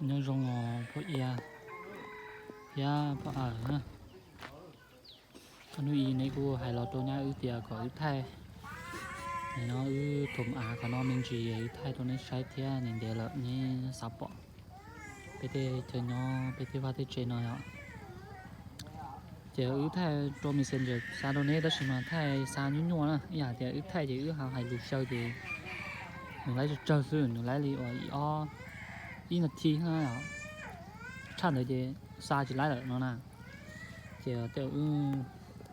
Nyob zoo os Phob Ia thiab Phob Aws na. Hnub i neb kuj hais los rau nyab wb tias kom wb thaij, no wb thum av qhov no me ntsis wb thaij rau neb saib thiab ntev ntev lawm neb xav pom peb tej chaw nyob peb tej vaj tej tsev no yom. Ces wb thaij rau Messenger xa rau neb tab sis mas thaij xa nyuaj nyuaj na, ib yam tias wb thaij ces wb ho hais lus xyaw ces nws laib tsawg tsawg xwb, nws laib li uas ib ob, ib nas this na, tshaj ntawd ces xa tsis laib lawm no na. Ces tej wb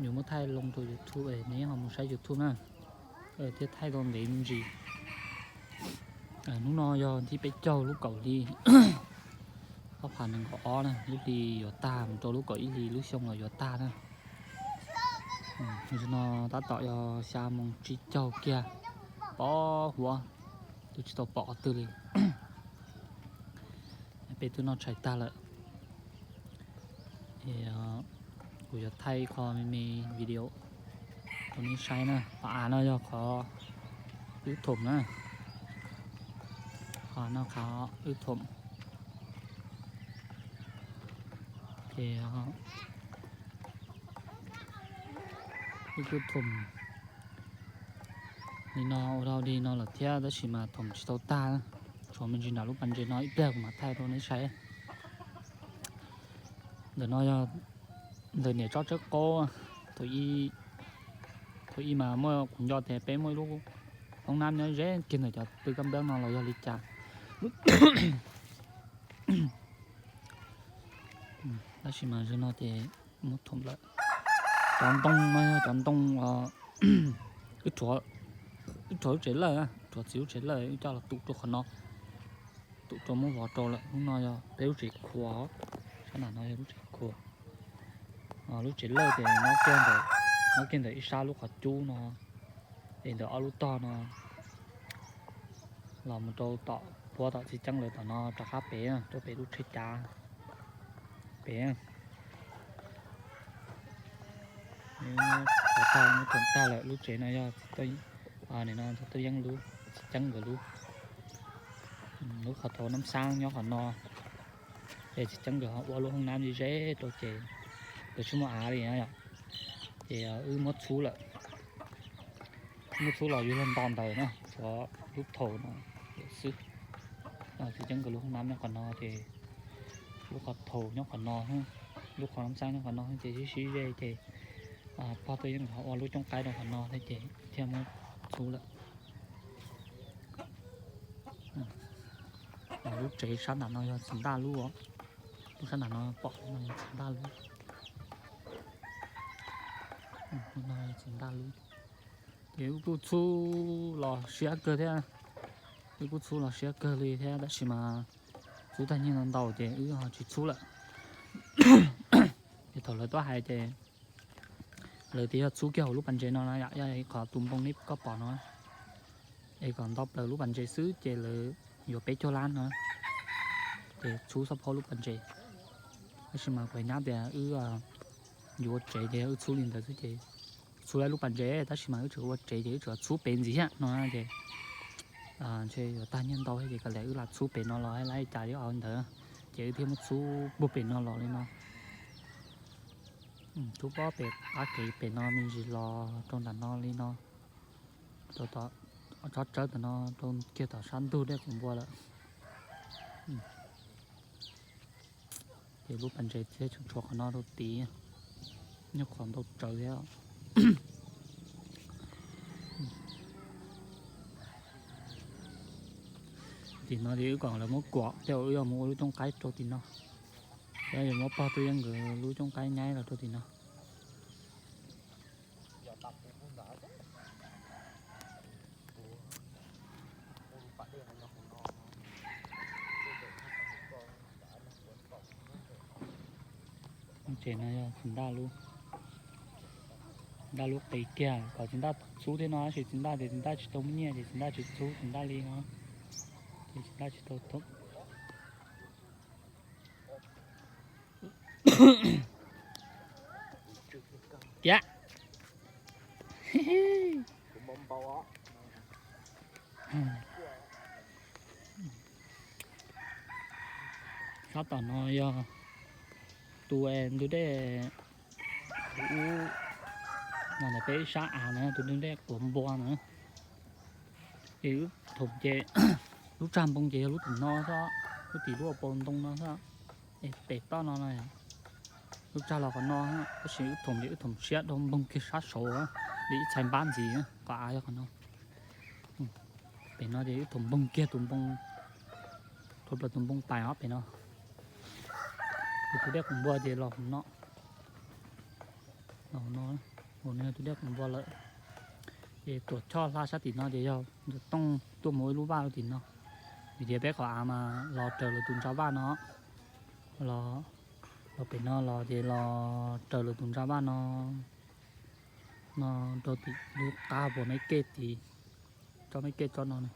yuav muab thaij loo rau YouTube es neb ho mus saib YouTube na, thiab thaij tau ntev me ntsis. Hnub no yog thib peb caug lub kaum hli ob phav nees nkaum ob na, lub hli yuav tag mus rau lub kaum ib hli lub xyoo los yuav tag na. Tam sim no tab tom yog xya moos tsib caug kiag, pom huav, twb tsis tau pom qhov twg li. Peb twb noj tshais tag lawm. Kuv yuav thaij ib qho me me video rau neb saib na. Qhov av no yog qhov wb thum na. Qhov no qhov wb thum. Ces wb kuj thum li no ua dog dig no lawm thiab tab sis mas thum tsis tau tag, tshuav me ntsis nram lub pas ntses no ib pliag kuv mam thaij rau neb saib. Ntawm no yog ntawm niam tsob tsawb qaub. Thaum ub mas muaj kuv nco tias peb muaj ib lub hoob nab nyob ze kiag ntawm cov pw kab npab no los yog li cas. Tab sis mas zaum no ces muab thum lawm. Cov ntoo no yog cov ntoo wb rhuav lub tsev lawj, rhuav txiv lub tsev lawj wb coj los tum rau qhov no, tum rau muab vov rau lawm. Hnub no yog peb lub tsev khua, sab nram no yog lub tsev khua. Lub tsev lawj ces nyob kiag ntawm ib sab lub qhov cub no, es ntawm ob lub tog no los mus rau tom puab tom txiv ceeb lawv tom no rov qab pem, rau pem lub tsheb cav pem. Tag, muab thum tag lawm. Lub tsev no yog no txiv tub yeeb lub, txiv ceeb nkawd lub. Lub qhov thau nab xaab nyob qhov no, ces txiv ceeb nkawd ho ua lub hoob nab ze ze rau ces nkawd tsis muaj av li na yom. Ces wb muab txhub lawm, muab txhub los yuav luag nto ntawd na, tshuav lub thaum no xwb. Txiv ceeb nkawd lub hoob nab nyob qhov no ces lub qhov thau nyob qhov no, lub qhov nab xaab nyob qhov no ces sib sib ze ces pog tub yeeb nkawd ho ua lub cooj qaib rau qhov no thiab ces thiaj muab txhub lawm. Lub tsev sab nram no yog txiv ntaj lub, lub sab nram no pom no yog txiv ntaj lub. Txiv ntaj lub. Ces wb kuj txhub los siab kawg thiab, wb kuj txhub los siab kawg li thiab tab sis mas txhub tag nyiaj ntau ces wb ho tsis txhub lawm. Ces thaum lawv tuaj hais ces lawv tias yog txhub kiag hauv lub pas ntses no na yom, yog qhov tus npoo neb koj pom no, es kom nto plaws lub pas ntses xwb ces lawv yuav peb caug lab no, ces txhub xub phob lub pas ntses. Tab sis mas kuv nyab tias wb yuav ua tsev ces wb txhub li ntawd xwb ces txhub lub pas ntses tab sis mas wb tseem ua tsev ces wb tseem txhub pem ntxiv thiab no ces ntshe yuav tag nyiaj ntau ces kav liam wb lam txhub pem no los lab li cas li ntawd, ces wb thiaj muab txhub puag pem no los li no. Txhub pob pem qab kev pem no me ntsis los rau nram no li no, rau tom tsob tsawb tom no rau kiag tom sab ntug dej quav npua lawm. Ces lub pas ntses thiaj tseem tshuav qhov no rau tid, nyob qhov ntau tsawv thiab. Tim no ces wb kom lawv muab kuam thiab wb yuav mus ua lub cooj qaib rau tim no, thiab yuav muab pog tub yeeb nkawd lub cooj qaib nyaib los rau tim no. Tsev no yog txiv ntaj lub, txiv ntaj lub qis kiag, kom txiv ntaj txhub thiab no tab sis txiv ntaj ces txiv ntaj tsis tau muaj nyiaj ces txiv ntaj tsis txhub txiv ntaj li no, ces txiv ntaj tsis tau thum. Tiag. Tiag. Tiag. Tiag. Sab tom no yog tus ntug dej ub, no peb sab av na, tus ntug dej quav npua na. Es wb thoom ces lub tsag npoo ces yog lub tim no xwb, lub tim lub hauv paus ntoo no xwb. Es pem toj no no lub tsag los qhov no, tab sis wb thoom ces wb thoom siab dhau npoo kiag sab saud li ib txhais npab ntxiv, qhov av yog qhov no. Pem no ces wb thoom npoo kiag tus npoo, rau plaws tus npoo pais os pem no. Ces tus dej quav npua ces los hauv no, los hauv no, hauv no yog tus dej quav npua lawm. Ces tuam choj hla sab tim no ces yog ntug tooj tuaj mus ua ib lub vaj rau tim no. Vim tias peb qhov av mas los raws lawv tus ntsa vaj no, los pem no los ces los raws lawv tus ntsa vaj no, no rau tim lub qab puas meb kej tid, tsob meb kej tsob no na.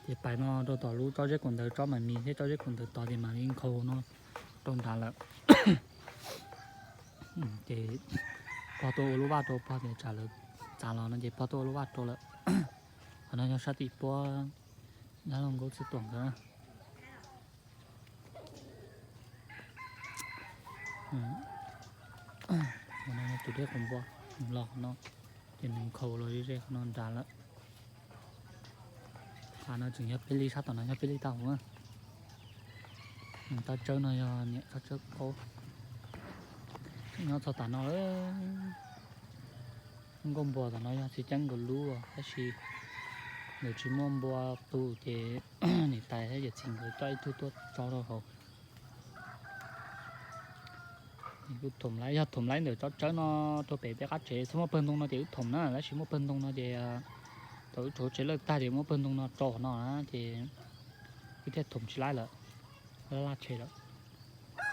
Ces pais no rau tom lub tsob zeb kaum ntawd tsob mas mis thiab tsob zeb kaum ntawd tod ces mam li nkhaus no rau nrad lawm. Ces pog tuaj ua lub vaj rau, pog tias tsam lawv txav los no ces pog tuaj ua lub vaj rau lawm. Qhov no yog sab tim puab dab laug Nkauj Txwj Tuam nkawd. Tus dej quav npua los qhov no, ces nws nkhaus los ze ze qhov no nrad lawm. Qhov no tseem yog peb li, sab tom no yog peb li tau hauv. Tsob tsawb no yog niam tsob tsawb qaub. Nyob txog tom no lawm. Nkauj npua tom no yog txiv ceeb nkawd lub, tab sis nkawd tsis muaj npua tu ces niam tais thiab yawm txiv nkawd coj ib tug tuaj tso rau hauv. Kuv thoom lawm, yog thoom lawm ntawm tsob tsawb no rau pem peb qab tsev, txhob muaj pawg ntoo no ces wb thoom na, tab sis muaj pawg ntoo no ces thaum wb rhuav tsev lawj tag ces muaj pawg ntoo no rau no na ces wb thiaj thoom tsis lawm, laj laj tshe lawm.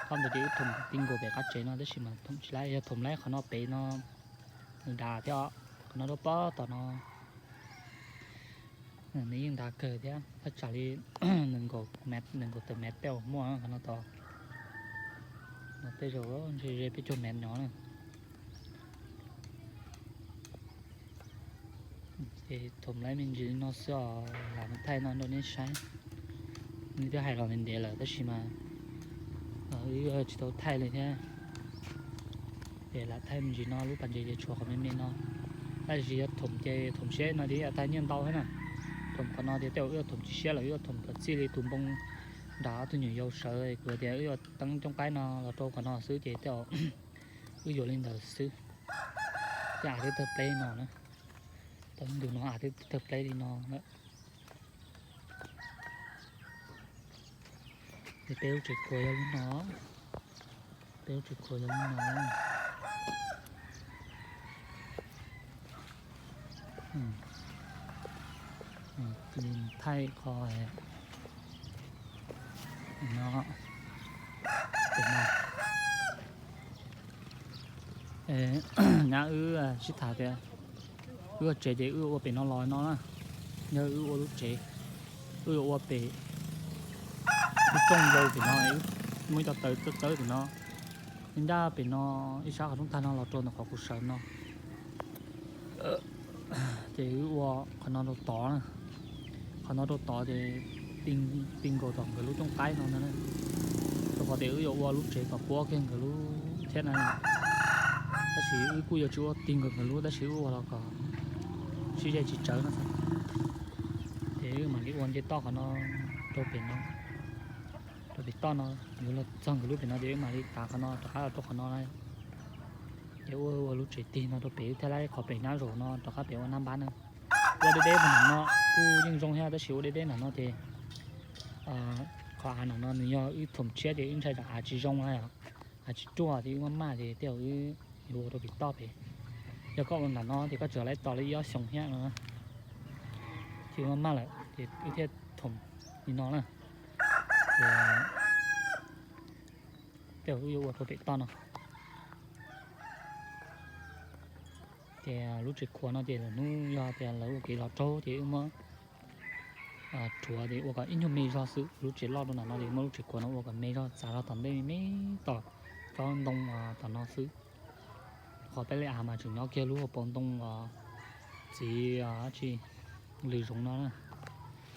Qhov ntawd ces wb thoom ti nkaus pem qab tsev no tab sis mas thoom tsis lawm, yog thoom lawm qhov no pem no nws dav thiab, qhov no rau pob tom no nws yeej dav kawg thiab, thaj tsam li nees nkaum tawm mev tej uas muaj qhov no tod. No tej zaum ntshe ze peb caug mev no na. Ces thoom lawm me ntsis li no xwb os, lam mus thaij no rau nej saib. Nws twb hais los ntev ntev lawm tab sis mas wb tsis tau thaij li thiab. Ces lam thaij me ntsis no, lub pas ntses ces tshuav qhov me me no. Tab sis yog thoom ces thoom siab no ces ib yam tag nyiaj ntau thiab na. Thoom qhov no ces tej zaum wb yuav thoom tsis siab lawm, wb yuav thoom kom txij li tus npoo nram ob tug nyuam yaus sawv, kuv tias wb yuav teeb coob qaib no los rau qhov no xwb ces tej zaum wb yuav li ntawd xwb. Tej av twb tawg pleb no na, tau ib ntus no av twb tawg pleb li no lawm. Ces peb lub tsev khuas yog lub no, peb lub tsev khuas yog lub no. Thaij qhov no, pem no. Nyab wb sib tham tias wb ua tsev ces wb ua pem no los no na. Yog wb ua lub tsev, wb yuav ua pem lub rooj vau pem no, muaj ib co taw txawb txawb pem no, ncaj pem no ib sab qhov rooj tag no los rau ntawm qhov kuv sawv no. Ces wb ua qhov no rau tod na. Qhov no rau tod ces ti nkaus tom nkawd lub cooj qaib no ntag na. Rau qhov tias wb yuav ua lub tsev kom puab kiag nkawd lub thiab na. Tab sis wb kuj yuav tsis ua ti nkaus nkawd lub, tab sis wb ua los kom sib ze tsis tsawv no xwb. Ces wb mam li ua nce toj qhov no rau pem no, rau pem toj no, yuav los txog nkawd lub pem no ces wb mam li tav qhov no rov qab los rau qhov no na. Ces ua ua lub tsev tig no rau pem, wb thiaj li qhov pem nab zaum no rov qab pem ua nab npab na. Ua deb deb mus no kuj yeej zoo thiab, tab sis ua deb deb nram no ces qhov av nram no nws yog wb thoom tshiab ces wb ntshai tsam av tsis zoo, av tsis ruaj ces wb maj maj ces tej zaum wb yuav ua rau pem toj pem. Yog koj ua nram no ces koj tseem laib tos li ib ob xyoos thiab no, ces wb maj maj lawm ces wb thiaj thoom li no na. Ces tej zaum wb yuav ua rau pem toj no. Ces lub tsev khuas no ces lwm hnub yog tias lawv ua kev los raug ces wb muab rhuav ces ua kom ib nyuag me zog xwb. Lub tsev loj rau nram no ces muab lub tsev khuas no ua kom me zog, txav zog tom ntej me tom tsob ntoo tom no xwb. Qhov peb li av mas tseem nyob kiag lub hauv paus ntoo txiv dab tsi lws zoov no na.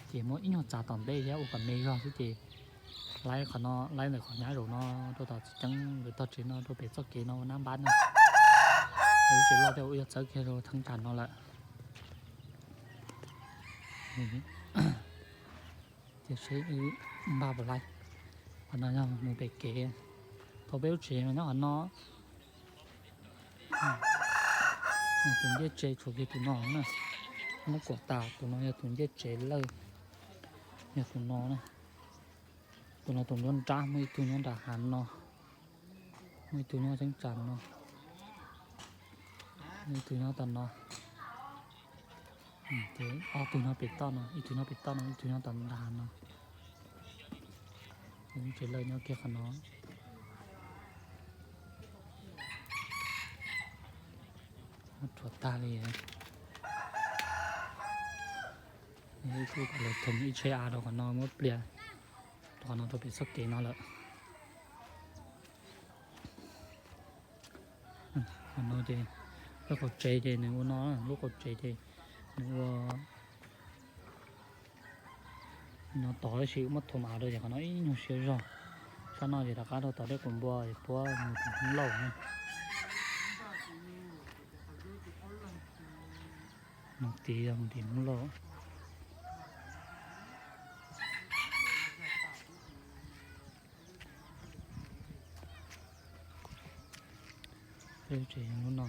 Ces muab ib nyuag txav tom ntej thiab ua kom me zog xwb ces Laib qhov no, laib ntawm qhov nyab zaum no rau tom txiv ceeb nkawd tog tsev no rau pem txoj kev no ua nab npab no. Lub tsev loj tej ua yog txawb kiag rau thaj tsam no lawm. Ces seb npaj puas laib. Qhov no yog mus pem kev. Tau peb lub tsev mas nyob qhov no. Tus ncej tsev tshuav kiag tus no na. Muab kuam tas, tus no yog tus ncej tsev lawj. Yog tus no na. Tus no tus nruab nrab, muaj ib tug nyob nram hav no, muaj ib tug nyob tseeb tsam no, muaj ib tug nyob tom no. Ces ob tug nyob pem toj no, ib tug nyob pem toj no, ib tug nyob tom nram hav no. Lub tsev lawj nyob kiag qhov no. Muab rhuav tag li. Ib tug kom lawv thoom ib tsheb av rau qhov no muab plias rau qhov no rau pem txoj kev no lawm. Qhov no ces lub qaum tsev ces nws ua no, lub qaum tsev ces nws ua no tod tab sis muab thoom av rau ces qhov no ib nyuag siab zog. Sab no ces rov qab rau tom tej qus npua es puab mus tim Hmoob Lauj na. Mus tim, mus tim Hmoob Lauj. Peb lub tsev yog lub no.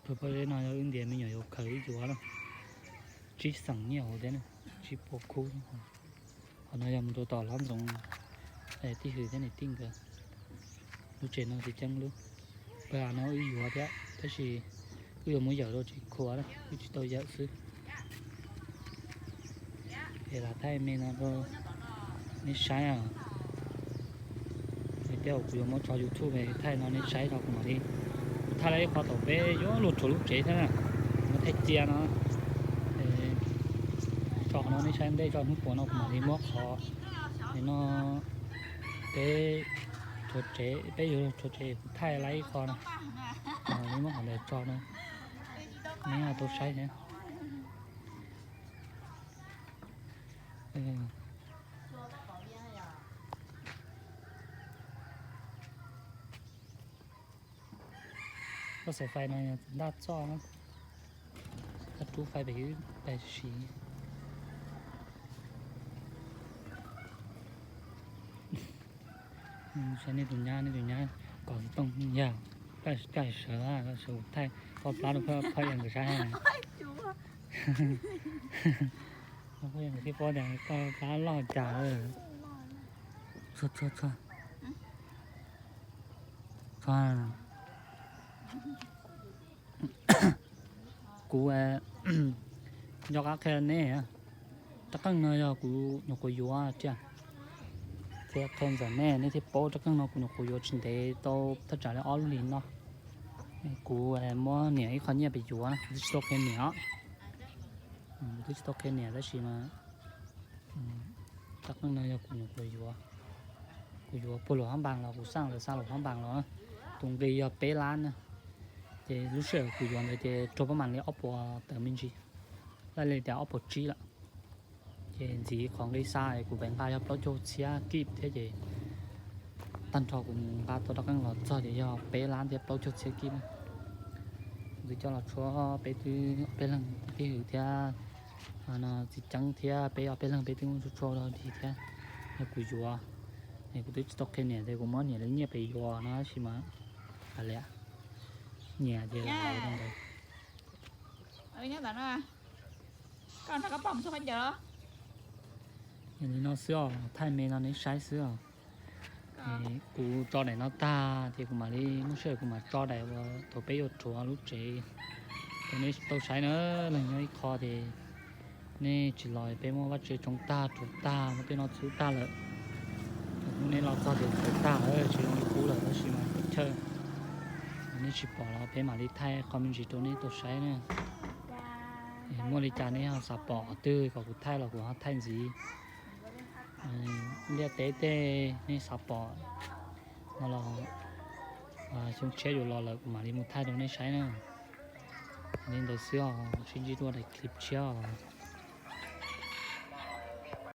Tus pob zeb no yog wb ntiav me nyuam yaus khaws wb yuav na. Tsib xeem nyiaj hauv thiab na, tsib puas khub. Qhov no yog mus rau tom Hlob Ntxoov, tij Hwm thiab niam tij nkawd lub tsev no tsis ceeb lub. Pab av no wb yuav thiab tab sis wb yuav muab yawm rau tsev khua na, wb tsis tau yawm xwb. Es lam thaij me no rau nej saib os. Tej zaum kuv yuav muab tso YouTube thaij no nej saib tso kuv mam li. Kuv thaij lawm ib qho thaum peb yuav luag rhuav lub tsev thiab na, kuv muab thaij cia no. Tso qhov no nej saib ntej, tso hnub puas no kuv mam li muab qhov no peb rhuav tsev, peb yuav rhuav tsev kuv thaij lawm ib qho no. Kuv mam li muab qhov ntawd tso no, nej tau saib thiab. Lub xaim fais no yog ntaj txoj na, ntaj rub fais pem ib pais siv. Saib nej tus nyab, nej tus nyab kom xov tooj yag, kaj sawv, sawv thaij poj plab rau phaj yas nkawd saib. Phaj yas nkawd thiaj paub tias koj plab loj cas. Txhua txhua txhua. Kuv nco qab qhia nej, rab qeej no yog kuv nyuam qhuav yuav tiag. Qhia ntxawm nej, nej thiaj paub rab qeej no kuv nyuam qhuav yuav tsis ntev tau thaj tsam li ob lub hlis no. Kuv muab niam ib qho nyiaj pem yuav, kuv twb tsis tau qhia niam os. Kuv twb tsis tau qhia niam tab sis mas rab qeej no yog kuv nyuam qhuav yuav. Kuv yuav puag lawm hab npaas los kuv xaj lawv xa lawm hab npaas los. Tus nqi yog peb lab na. Ces lub sij hawm kuv yuav ntawd ces raug pab mam li ob puas tawm me ntsis, laj li tias ob puas tsib lawm. Ces ntxiv qhov nqi xa es kuv pem nqa yog plaub caug txhiab kib thiab ces tag nrho kuv nqa tau rab qeej los txog ces yog peb lab thiab plaub caug txhiab kib na. Kuv twb coj los tshuab peb twb ob peb leeg, tij Hwm thiab no txiv Ceeb thiab peb ob peb leeg peb twb muab tshuab tshuab dog dig thiab. Yog kuv yuav, kuv twb tsis tau qhia niam tias kuv muab niam lawv nyiaj pem yuav no tab sis mas hais li, nyiam ces ntawd. Yog li no xwb os, thaij me no nej saib xwb os. Kuv tso daim no tag ces kuv mam li muaj sij hawm kuv mam tso daim uas thaum peb yuav rhuav lub tsev rau nej tau saib na. Leej nyob ib qho ces nej tsis los peb muab vaj tse tsoo tag rhuav tag muab tej no txhub tag lawm. Hnub nej los txog ces txawv tag lawm tsis zoo li qub lawm tab sis mas chaw nej tsis pom los peb mam li thaij qhov me ntsis rau nej tau saib na. Muaj li cas nej ho xav pom qhov twg kom kuv thaij los kuv ho thaij ntxiv. Liaj teb tej nej xav pom no los xyoo tshiab yuav los lawm kuv mam li mus thaij rau nej saib na. Li ntawd xwb os, sib ntsib dua daim clip tshiab os.